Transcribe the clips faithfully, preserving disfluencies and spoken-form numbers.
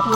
इस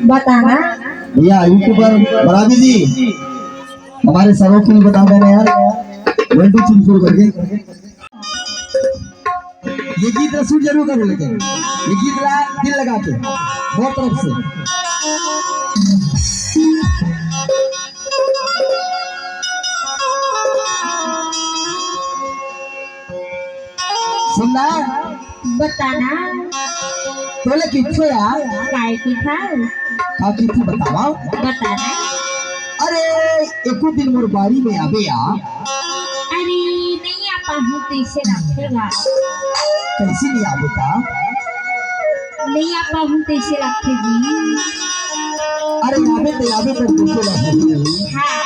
बताना। भैया, यूट्यूबर बरादी जी, हमारे सरों को भी बता देना यार, वन टू थ्री फोर करके। ये गीत ला shoot जरूर करो, लेकिन ये गीत ला दिल लगा के, बहुत तरफ से। सुनना। बताना। तोले किथे यार? काय किथे? का किथे बतावा? बताना। अरे, एको दिन मोर बारी में आबे या। अरे, नहीं आ पाहूँ, कैसे रखेगा? कैसे नहीं आबे का? नहीं आ पाहूँ, कैसे रखेगी? अरे, आबे तो आबे, पर कैसे रखेगी? हाँ।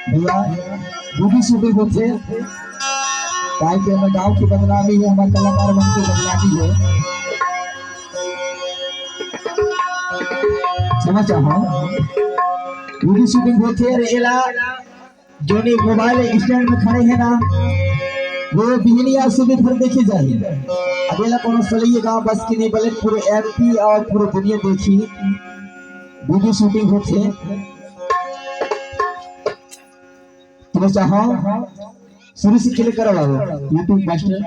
भैया, movie shooting होथे, काहे कि हमर गांव के बदनामी हे, हमर कलाकार मन के बदनामी हे। क्षमा चाहूं, movie shooting होथे, अरे एला जोनी mobile stand में खड़े हे ना, वो बिहनिया सुबह भर देखे जाही। अब एला कोनो सलैया गांव बस के नहीं, बल्कि पूरे एमपी और पूरे दुनिया देखी। Video shooting होथे। तुम चाहो शुरू से click करा लो YouTube master।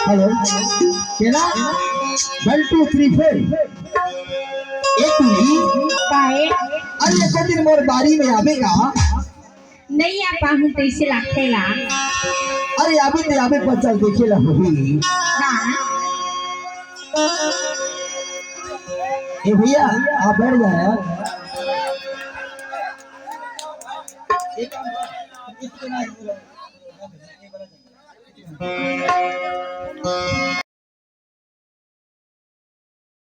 Hello, केला? One, two, three, four। एक मिनट। काहे? अरे, एको दिन मोर बारी में आबे का? नहीं आ पाहूँ, तैसे लागथे ला। अरे, आबे ते आबे, पर चल देखे ला होही। हाँ। ए भैया, आप बैठ जा यार।